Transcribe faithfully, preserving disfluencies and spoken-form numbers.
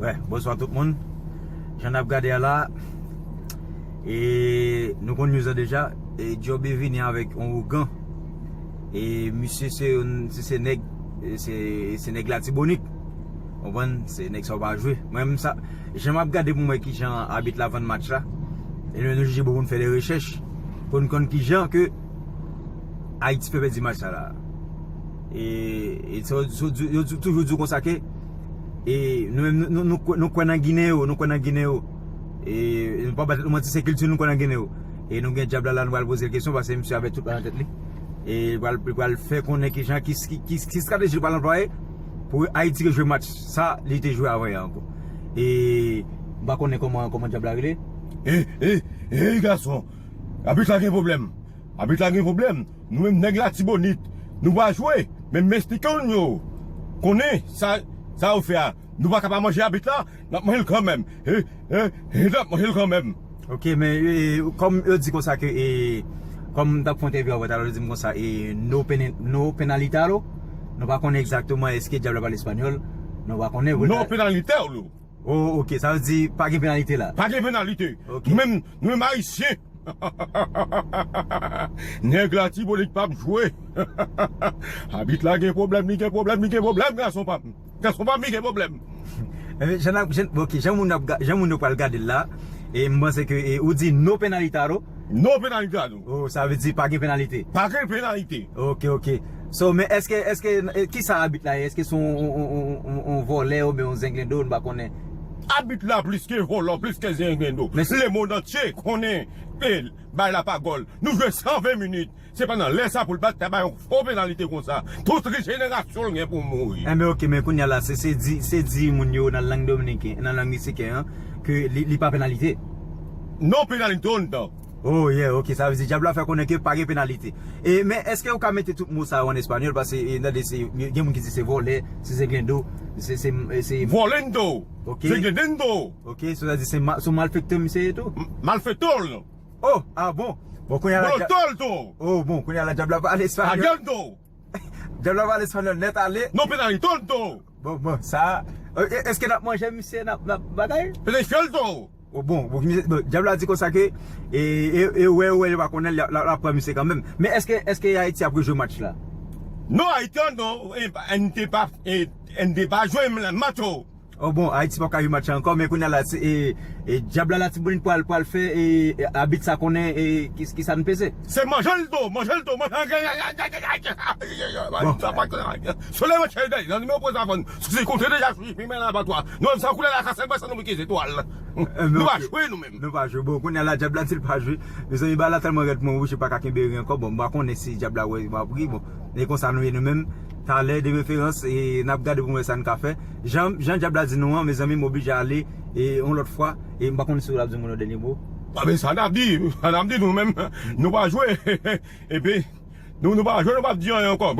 Wè, bonswa tout moun. Jan n ap gade a la, e nou konn news la deja, e Joby vini avèk yon ougan. E misye se yon, se, se nèg, se, se nèg Latibonit. Konprann? Se nèg sa w pa jwe. Mwen menm sa, jan m ap gade pou m wè kijan abit la vann match la. E nou, nou jije bon pou n fè de rechèch. Pou n konn kijan ke Ayiti fè pèdi match sa la. E, e sa, sa, yo, yo toujou di w konsa ke, e, nou menm, nou, nou, nou kwè, nou kwè nan Ginen yo, nou kwè nan Ginen yo. E, nou pa bat tèt nou manti, se kilti nou kwè nan Ginen yo. E nou gen dyab la la, nou pral poze l kesyon, paske misye avèk tout la nan tèt li. E li pral, li pral fè konnen kijan, ki, ki, ki, ki estrateji li pral anplwaye pou Ayiti rejwe match sa li te jwe avan yè ankò. E m pa konnen kòman, kòman dyab la rele. E, e, e, gason, abit la gen pwoblèm. Abit la gen pwoblèm. Nou menm nèg Latibonit, nou pa jwe. Men m esplike w yo. Konnen sa, sa yo fè a. Nou pa ka pa manje abit la, n ap manje l kanmenm. E, e, e, n ap manje l kanmenm. Ok, men, e, kòm yo di konsa ke, e, kòm m t ap fè entèvyou avè w talè, yo di m konsa, e, no peni-, no penalitaro. Nou pa konnen egzakteman èske dyab la pale espanyòl. Nou pa konnen. No penalitaro. Oh, ok, sa vle di pa gen penalite la. Pa gen penalite. Ok. Nou menm, nou menm Ayisyen. Nèg Latibonit p ap jwe. Abit la gen pwoblèm, li gen pwoblèm, li gen pwoblèm, gason pa m. Gason pa m, li gen pwoblèm. Ebyen, jan n ap, jan, ok, jan moun ap ga-, jan moun yo pral gade l la, e m panse ke, e, ou di no penalitaro. No penalitaro. Oh, sa vle di pa gen penalite. Pa gen penalite. Ok, ok. So, men èske, èske, e, kisa abit la ye? Èske se yon, yon, yon, yon, yon vòlè oubyen yon zenglendo, nou pa konnen. Abit la plis ke vòlè, plis ke zenglendo. Men si lemonn antye konnen, e, bay la pa gòl. Nou jwe san ven minit. Se pandan lè sa pou l bat, ta bay yon fo penalite konsa. Tout jenerasyon l gen pou mouri. Enben, ok, men kounye a la, se, se di, se di moun yo nan lang dominiken, nan lang meksiken an, ke li, li pa penalite. Non penalite anndan. Oh, yeah, ok, sa vle di dyab la fè konnen ke pa gen penalite. E, men èske ou ka mete tout mo sa yo an espanyòl? Paske, e, tande, se, gen moun ki di se vòlè, se zenglendo, se, se, se Volendo. Ok. Zenglendo. Ok, so sa di se ma-, se malfektè misye ye tou? M-, malfektè l. Oh, ah bon. Bon, kounye a la, Molotov tou. Oh, bon, kounye a la, dyab la pale espanyòl. Adeldo. Dyab la pale espanyòl nèt ale. Non penalito tou. Bon, bon, sa, e, e, èske n ap manje misye, n ap, n ap bagay? Penalito tou. Oh, bon, bon, misye, bon, dyab la di konsa ke, e, e, e, wè, wè, yo pa konnen, l ap, l ap, l ap pran misye kanmenm. Men èske, èske Ayiti ap rejwe match la? Non, Ayiti an non, e, n te pa, e, n te pa jwe match ou. Oh bon, Ayiti p ap ka jwe match la ankò, men kounye a la, se, e, e, dyab la Latibonit pral, pral fè, e, e, abit sa konnen, e, ki, ki sa n peze. Se manje l tou, manje l tou, manje l. Bon. Sou le match, nan nimewo prezan, sou se kontre deja sou men la batwa. Nou menm sa koulè la kase, sa nou piké zetwal. Nou pa jwe nou menm. Nou pa jwe. Bon, kounye a la, dyab la di l pa jwe. Mezanmi, bagay la tèlman rèd pou mwen, wi, je pa ka kenbe ri ankò. Bon, m pa konnen si dyab la wè m ap ri. Bon, e konsa nou ye nou menm. Talè de referans, e n ap gade pou n wè sa n ka fè. Jan, jan dyab la di nou an, mezanmi, m oblije ale, e yon lòt fwa, e m pa konn si w ap di moun yon dènye mo. A, men sa n ap di, sa n ap di nou menm, nou pa jwe. Epi, nou, nou pa jwe, nou p ap di anyen ankò.